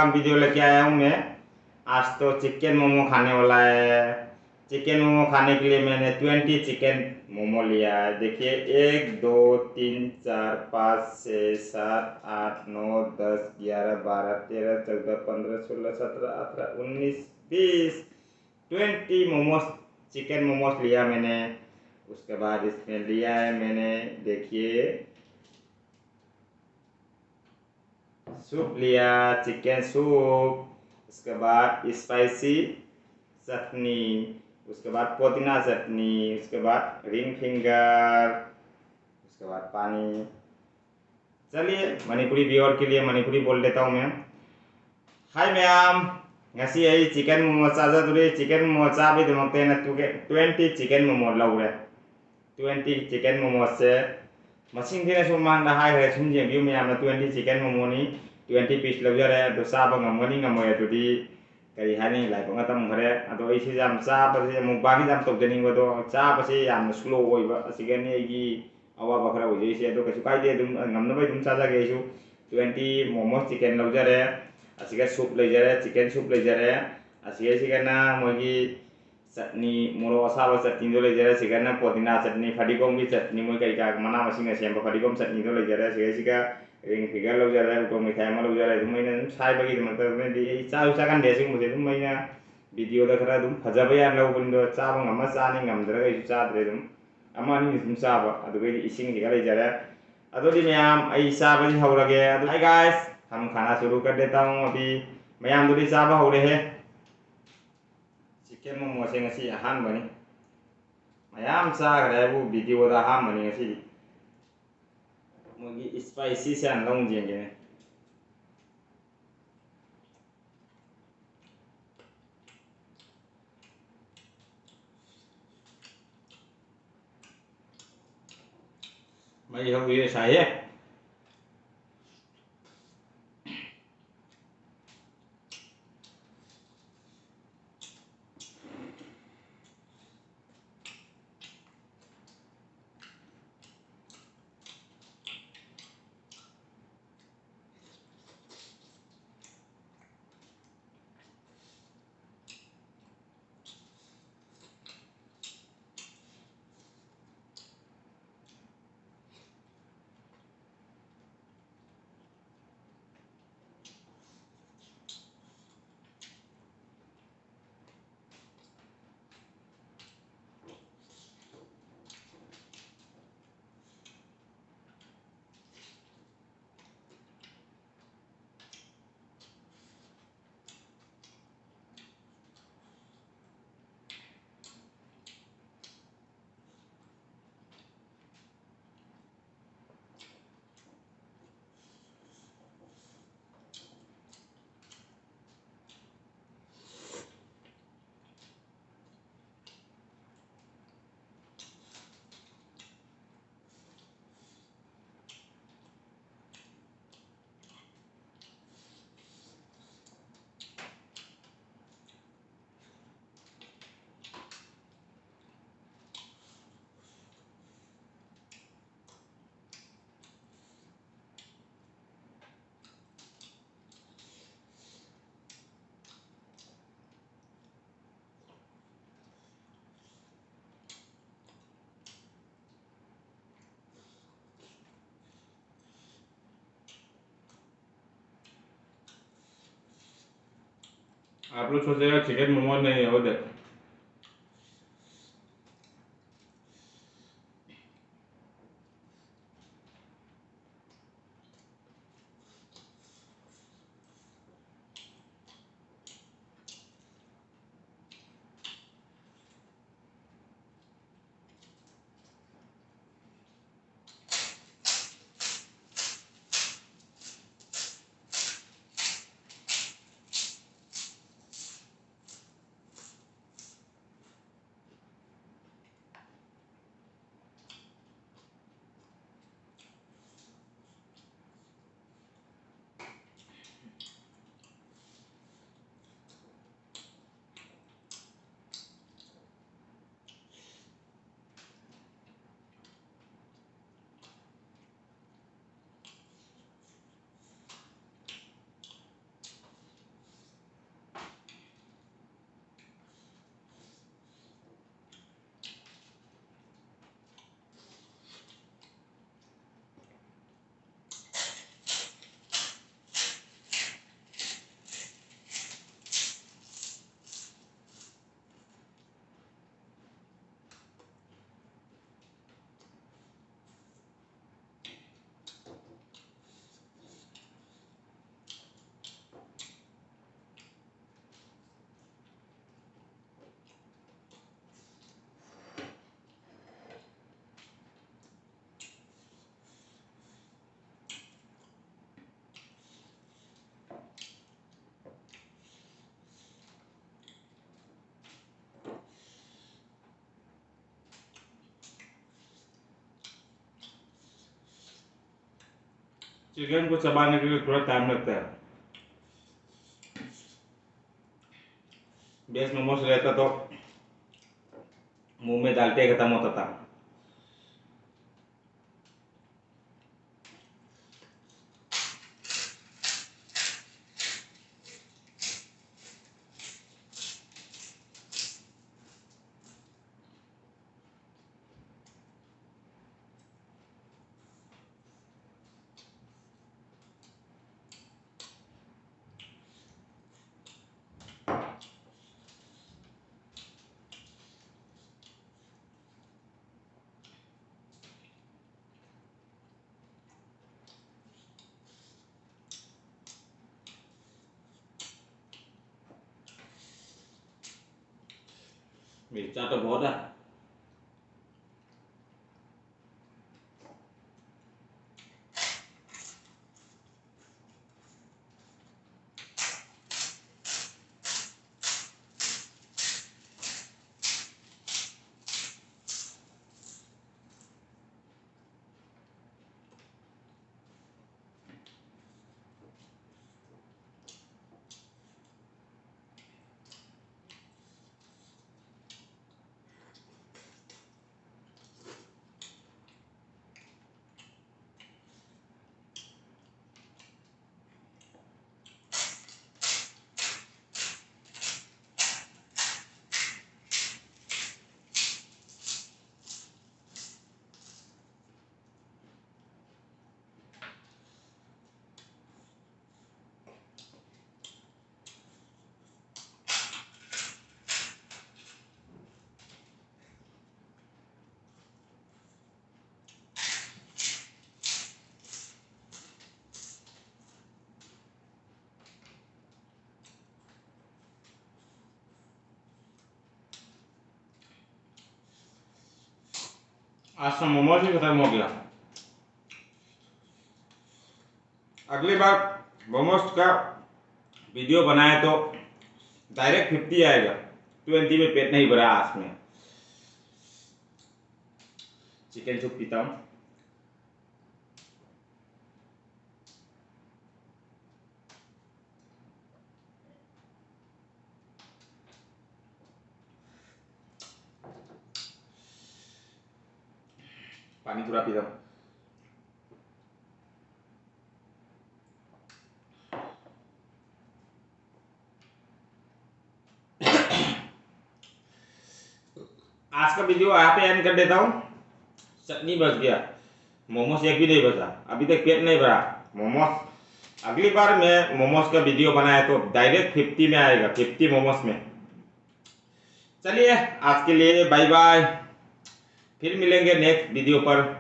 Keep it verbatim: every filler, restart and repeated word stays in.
Video लेके आया हूँ मैं। आज तो चिकन मोमो खाने वाला है। चिकन मोमो खाने के लिए मैंने ट्वेंटी चिकन मोमो लिया है। देखिए, एक, दो, तीन, चार, पाँच, छः, सात, आठ, नौ, दस, ग्यारह, बारह, तेरह, चौदह, पन्द्रह, सोलह, सत्रह, अठारह, उन्नीस, बीस, ट्वेंटी मोमोज, चिकन मोमोज लिया मैंने। उसके बाद इसमें लिया है मैंने, देखिए, सूप लिया, चिकन सूप, उसके बाद स्पाइसी चटनी, उसके बाद पुदीना चटनी, उसके बाद रिंग फिंगर, उसके बाद पानी। चलिए, मणिपुरी व्यूअर के लिए मणिपुरी बोल देता हूँ मैं। Hi ꯃꯌꯥꯝ, ꯉꯁꯤ ꯑꯩ ꯆꯤꯀꯟ ꯃꯣꯃꯣ ꯆꯥꯖꯗꯣꯔꯤ꯫ ꯆꯤꯀꯟ ꯃꯣꯃꯣ ꯆꯥꯕꯒꯤꯗꯃꯛꯇ ꯑꯩꯅ ꯇ꯭ꯋꯦꯟꯇꯤ ꯆꯤꯀꯟ ꯃꯣꯃꯣ ꯂꯧꯔꯦ꯫ ꯇ꯭ꯋꯦꯟꯇꯤ ꯆꯤꯀꯟ ꯃꯣꯃꯣꯁꯦ ꯃꯁꯤꯡ ꯊꯤꯅꯁꯨ ꯃꯃꯥꯡꯗ ꯍꯥꯏꯈ꯭ꯔꯦ, ꯁꯨꯝ ꯌꯦꯡꯕꯤꯌꯨ ꯃꯌꯥꯝꯅ꯫ ꯇ꯭ꯋꯦꯟꯇꯤ ꯆꯤꯀꯟ ꯃꯣꯃꯣꯅꯤ, ꯇ꯭ꯋꯦꯟꯇꯤ ꯄꯤꯁ ꯂꯧꯖꯔꯦ꯫ ꯑꯗꯣ ꯆꯥꯕ ꯉꯝꯒꯅꯤ ꯉꯝꯃꯣꯏ ꯑꯗꯨꯗꯤ ꯀꯔꯤ ꯍꯥꯏꯅꯤ, ꯂꯥꯏꯕꯛꯅ ꯇꯝꯈ꯭ꯔꯦ꯫ ꯑꯗꯣ ꯑꯩꯁꯦ ꯌꯥꯝ ꯆꯥꯕꯁꯦ, ꯃꯨꯛꯕꯥꯡꯒꯤꯗꯤ ꯌꯥꯝ ꯇꯧꯖꯅꯤꯡꯕ, ꯑꯗꯣ ꯆꯥꯕꯁꯦ ꯌꯥꯝꯅ ꯁ꯭ꯂꯣ ꯑꯣꯏꯕ, ꯑꯁꯤꯒꯅꯤ ꯑꯩꯒꯤ ꯑꯋꯥꯕ ꯈꯔ ꯑꯣꯏꯖꯩꯁꯦ꯫ ꯑꯗꯣ ꯀꯩꯁꯨ ꯀꯥꯏꯗꯦ, ꯑꯗꯨꯝ ꯉꯝꯅꯕ ꯑꯗꯨꯝ ꯆꯥꯖꯒꯦ꯫ ꯑꯩꯁꯨ ꯇ꯭ꯋꯦꯟꯇꯤ ꯃꯣꯃꯣ ꯆꯤꯀꯟ ꯂꯧꯖꯔꯦ, ꯑꯁꯤꯒ ꯁꯨꯞ ꯂꯩꯖꯔꯦ, ꯆꯤꯀꯟ ꯁꯨꯞ ꯂꯩꯖꯔꯦ, ꯑꯁꯤꯒꯩꯁꯤꯒꯅ ꯃꯣꯏꯒꯤ ꯆꯠꯅꯤ, ꯃꯣꯔꯣꯛ ꯑꯁꯥꯕ ꯆꯠꯅꯤꯗꯣ ꯂꯩꯖꯔꯦ, ꯑꯁꯤꯒꯅ ꯄꯣꯗꯤꯅꯥ ꯆꯠꯅꯤ, ꯐꯗꯤꯒꯣꯝꯒꯤ ꯆꯠꯅꯤ, ꯃꯣꯏ ꯀꯔꯤ ꯀꯔꯥ ꯃꯅꯥ ꯃꯁꯤꯡꯅ ꯁꯦꯝꯕ ꯐꯗꯤꯒꯣꯝ ꯆꯠꯅꯤꯗꯣ ꯂꯩꯖꯔꯦ, ꯑꯁꯤꯒꯩꯁꯤꯒ ꯔꯤꯡ ꯐꯤꯒꯔ ꯂꯧꯖꯔꯦ, ꯎꯇꯣꯡ ꯃꯤꯊꯥꯏ ꯑꯃ ꯂꯧꯖꯔꯦ꯫ ꯑꯗꯨꯝ ꯑꯩꯅ ꯑꯗꯨꯝ ꯁꯥꯏꯕꯒꯤꯗꯃꯛꯇ ꯑꯗꯨꯝ ꯑꯩꯗꯤ ꯑꯩ ꯆꯥꯁꯨ ꯆꯥꯒꯟꯗꯦ ꯑꯁꯤꯒꯨꯝꯕꯁꯦ꯫ ꯑꯗꯨꯝ ꯑꯩꯅ ꯚꯤꯗꯤꯑꯣꯗ ꯈꯔ ꯑꯗꯨꯝ ꯐꯖꯕ ꯌꯥꯝ ꯂꯧꯕꯅꯤꯗꯣ, ꯆꯥꯕ ꯉꯝꯃ ꯆꯥꯅꯤ, ꯉꯝꯗ꯭ꯔꯒ ꯑꯩꯁꯨ ꯆꯥꯗ꯭ꯔꯦ꯫ ꯑꯗꯨꯝ ꯑꯃ ꯑꯅꯤꯅꯤ ꯑꯗꯨꯝ ꯆꯥꯕ꯫ ꯑꯗꯨꯒ ꯑꯩꯗꯤ ꯏꯁꯤꯡꯁꯤꯒ ꯂꯩꯖꯔꯦ꯫ ꯑꯗꯨꯗꯤ ꯃꯌꯥꯝ, ꯑꯩ ꯆꯥꯕꯗꯤ ꯍꯧꯔꯒꯦ꯫ ꯑꯗꯨ, hi guys, हम खाना शुरू कर देता हूँ अभी। ꯃꯌꯥꯝꯗꯨꯗꯤ ꯆꯥꯕ ꯍꯧꯔꯦꯍꯦ꯫ ꯆꯤꯀꯟ ꯃꯣꯃꯣꯁꯦ ꯉꯁꯤ ꯑꯍꯥꯟꯕꯅꯤ꯫ ꯃꯌꯥꯝ ꯆꯥꯈ꯭ꯔꯦ ꯍꯥꯏꯕꯨ, ꯚꯤꯗꯤꯑꯣꯗ ꯑꯍꯥꯟꯕꯅꯤ ꯉꯁꯤꯗꯤ꯫ ꯃꯣꯏꯒꯤ ꯏꯁꯄꯥꯏꯁꯤꯁꯦ ꯍꯥꯟꯅ ꯂꯧꯅ ꯌꯦꯡꯒꯦꯅꯦ꯫ ꯃꯩ ꯍꯧꯔꯤꯌꯦ, ꯁꯥꯏꯍꯦ꯫ आप लोग सोचेगा चिकन मोमो नहीं है, वो देख। चिकन को चबाने के लिए थोड़ा टाइम लगता है। वेज मोमोज रहता तो मुंह में डालते ही खत्म होता था। मिर्चा तो बहुत है। आज तो मोमोज ही खत्म हो गया। अगली बार मोमोज का वीडियो बनाए तो डायरेक्ट फिफ्टी आएगा, ट्वेंटी में पेट नहीं भरा आज में। चिकन सूप पीता हूँ। पानी पूरा पीता हूँ। आज का वीडियो यहाँ पे एंड कर देता हूँ। चटनी बच गया, मोमोज एक भी नहीं बचा, अभी तक पेट नहीं भरा। मोमोज, अगली बार मैं मोमोज का वीडियो बनाया तो डायरेक्ट फिफ्टी में आएगा, फिफ्टी मोमोज में। चलिए, आज के लिए बाय बाय, फिर मिलेंगे नेक्स्ट वीडियो पर।